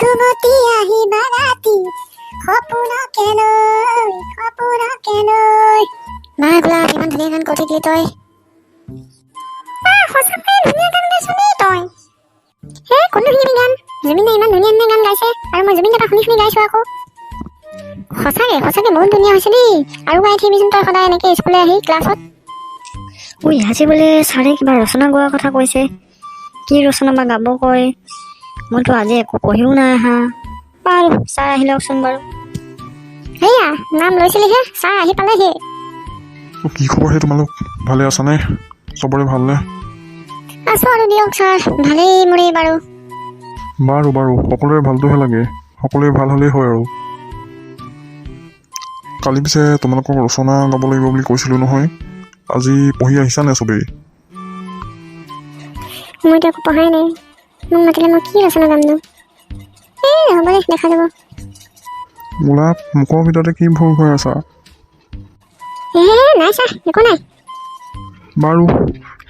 ঘুমতি আহিবা ৰাতি সপোনকে লৈ, সপোনকে লৈ। বাহ গোলাপ, ইমান ধুনীয়া গান কৈ থাকিলি তই। বাহ, সঁচাকৈয়ে ধুনীয়া গান গাইছ দেই তই। হে, কোনটো শুনিবি গান? জুবিনে ইমান ধুনীয়া ধুনীয়া গান গাইছে আৰু মই জুবিন দাৰ শুনি শুনি গাইছো আকৌ। সঁচাকে সঁচাকে বহুত ধুনীয়া হৈছে দেই। আৰু গাই থাকিবিচোন তই সদায় এনেকৈ স্কুললৈ আহি ক্লাছত। ঐ, আজি বোলে ছাৰে কিবা ৰচনা গোৱাৰ কথা কৈছে। কি ৰচনা বা গাব কয়? মইতো আজি একো পঢ়িও নাই অহা। বাৰু, ছাৰ আহি লওকচোন বাৰু। সেয়া নাম লৈছিলিহে, ছাৰ আহি পালেহি। অ, কি খবৰ হে তোমালোক? ভালে আছানে? চবৰে ভালনে? আছো আৰু দিয়ক ছাৰ, ভালেই মোৰেই বাৰু। বাৰু বাৰু, সকলোৰে ভালটোহে লাগে। সকলোৰে ভাল হ'লেই হয় আৰু। কালি পিছে তোমালোকক ৰচনা গাব লাগিব বুলি কৈছিলোঁ নহয়, আজি পঢ়ি আহিছানে চবেই? মইতো একো পঢ়াই নাই। মোক মাতিলে মই কি ৰচনা গামনো? এই হ'ব দে, দেখা যাব। গোলাপ, মুখৰ ভিতৰতে কি ভুৰ ভৰাই আছা? হে, নাই ছাৰ, একো নাই। বাৰু,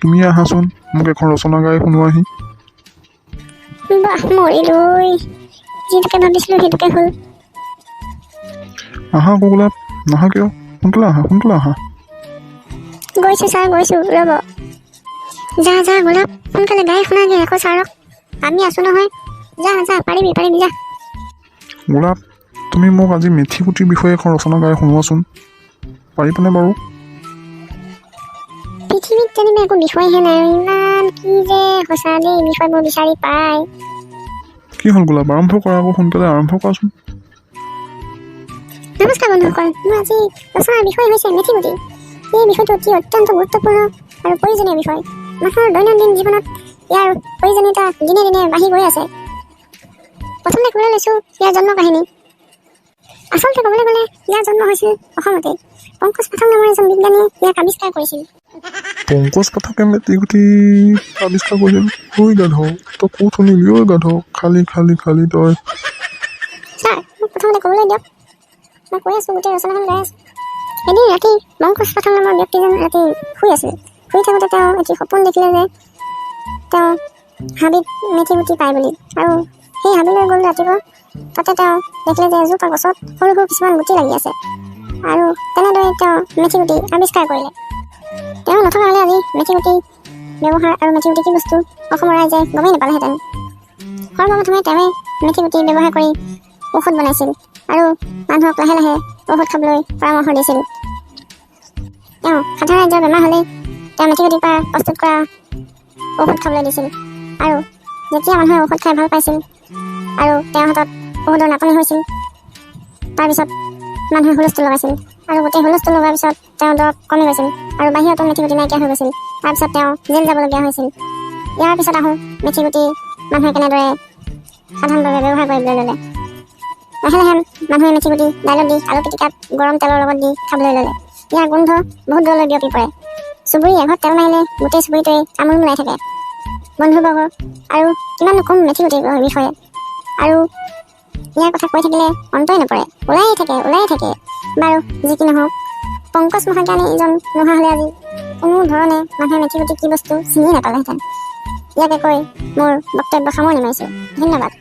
তুমি আহাচোন, মোক এখন ৰচনা গাই শুনোৱাহি। বাহ, মৰিলো ঐ। যিটোকে ভাবিছিলোঁ সেইটোকে হ'ল। আহা আকৌ গোলাপ, নাহা কিয়? সোনকালে আহা, সোনকালে আহা। গৈছোঁ ছাৰ, গৈছোঁ, ৰ'ব। যা যা গোলাপ, সোনকালে গাই শুনাগে আকৌ ছাৰক। আমি আছোঁ নহয়। যা যা, পাৰিবি পাৰিবি, যা। গোলাপ, তুমি মোক আজি মেথি গুটিৰ বিষয়ে এখন ৰচনা গাই শুনোৱাচোন, পাৰিবানে বাৰু? পৃথিৱীত যেনিবা একো বিষয়হে নাই। ইমান কি যে সঁচা দেই বিষয়বোৰ বিচাৰি পায়। কি হ'ল গোলাপ? আৰম্ভ কৰা আকৌ, সোনকালে আৰম্ভ কৰাচোন। নমস্কাৰ বন্ধুসকল, মোৰ আজি ৰচনাৰ বিষয় হৈছে মেথি গুটি। এই বিষয়টো অতি অত্যন্ত গুৰুত্বপূৰ্ণ আৰু প্ৰয়োজনীয় বিষয়। মানুহৰ দৈনন্দিন জীৱনত ইয়াৰ প্ৰয়োজনীয়তা দিনে দিনে বাঢ়ি গৈ আছে। প্ৰথমতে ক'বলৈ লৈছোঁ ইয়াৰ জন্ম কাহিনী। আচলতে ক'বলৈ গ'লে ইয়াৰ জন্ম হৈছিল অসমতে। পংকজ পাঠক নামৰ এজন বিজ্ঞানীয়ে ইয়াক আৱিষ্কাৰ কৰিছিল। পংকজ পাঠকে মেথি গুটি আৱিষ্কাৰ কৰিছিল? ঐ গাধ, তই ক'ত শুনিলি? ঐ গাধ, খালি খালি খালি তই। ছাৰ, মোক প্ৰথমতে ক'বলৈ দিয়ক। মই কৈ আছোঁ, গোটেই ৰচনাখন গাই আছোঁ। এদিন ৰাতি পংকজ পাঠক নামৰ ব্যক্তিজন ৰাতি শুই আছিল। শুই থাকোঁতে তেওঁ এটি সপোন দেখিলে যে তেওঁ হাবিত মেথি গুটি পায় বুলি। আৰু সেই হাবিলৈ গ'ল ৰাতিপুৱা। তাতে তেওঁ দেখিলে যে এজোপা গছত সৰু সৰু কিছুমান গুটি লাগি আছে আৰু তেনেদৰে তেওঁ মেথি গুটি আৱিষ্কাৰ কৰিলে। তেওঁ নথকা হ'লে আজি মেথি গুটি ব্যৱহাৰ আৰু মেথি গুটি কি বস্তু অসমৰ ৰাইজে গমেই নাপালেহেঁতেন। সৰ্বপ্ৰথমে তেওঁৱে মেথি গুটি ব্যৱহাৰ কৰি ঔষধ বনাইছিল আৰু মানুহক লাহে লাহে ঔষধ খাবলৈ পৰামৰ্শ দিছিল। তেওঁ সাধাৰণ ৰাইজৰ বেমাৰ হ'লেই তেওঁ মেথি গুটিৰ পৰা প্ৰস্তুত কৰা ঔষধ খাবলৈ দিছিল আৰু যেতিয়া মানুহে ঔষধ খাই ভাল পাইছিল আৰু তেওঁৰ হাতত ঔষধৰ নাটনি হৈছিল, তাৰপিছত মানুহে হুলস্থুল লগাইছিল আৰু গোটেই হুলস্থুল লগোৱাৰ পিছত তেওঁৰ দৰৱ কমি গৈছিল আৰু বাহিৰতো মেথি গুটি নাইকিয়া হৈ গৈছিল। তাৰপিছত তেওঁ জেল যাবলগীয়া হৈছিল। ইয়াৰ পিছত আহোঁ মেথি গুটি মানুহে কেনেদৰে সাধাৰণভাৱে ব্যৱহাৰ কৰিবলৈ ল'লে। লাহে লাহে মানুহে মেথি গুটি দাইলত দি, আলু পিটিকাত গৰম তেলৰ লগত দি খাবলৈ ল'লে। ইয়াৰ গোন্ধ বহুত দূৰলৈ বিয়পি পৰে। চুবুৰী এঘৰত তেল মাৰিলে গোটেই চুবুৰীটোৱে আমোল মোলাই থাকে। বন্ধুবৰ্গ, আৰু কিমাননো ক'ম মেথি গুটিৰ বিষয়ে। আৰু ইয়াৰ কথা কৈ থাকিলে অন্তই নপৰে, ওলায়ে থাকে, ওলায়ে থাকে। বাৰু যি কি নহওক, পংকজ মহাজ্ঞানী এজন নোহোৱা হ'লে আজি কোনো ধৰণে মানুহে মেথি গুটি কি বস্তু চিনিয়ে নাপালেহেঁতেন। ইয়াকে কৈ মোৰ বক্তব্য সামৰণি মাৰিছোঁ। ধন্যবাদ।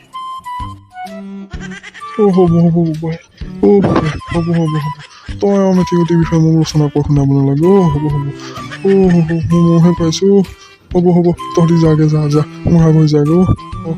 অ, হ'ব হ'ব বোপাই, অ বোপাই, হ'ব হ'ব হ'ব। তই আৰু মেথি গুটিৰ বিষয়ে মোক ৰচনা কৈ শুনাব নালাগে। অ, হ'ব হ'ব, অ হ'ব, মই মৰহে পাইছোঁ। হ'ব হ'ব, তহঁতি যাগে, যা যা, মোৰ আগৈ যাগে। অ অ।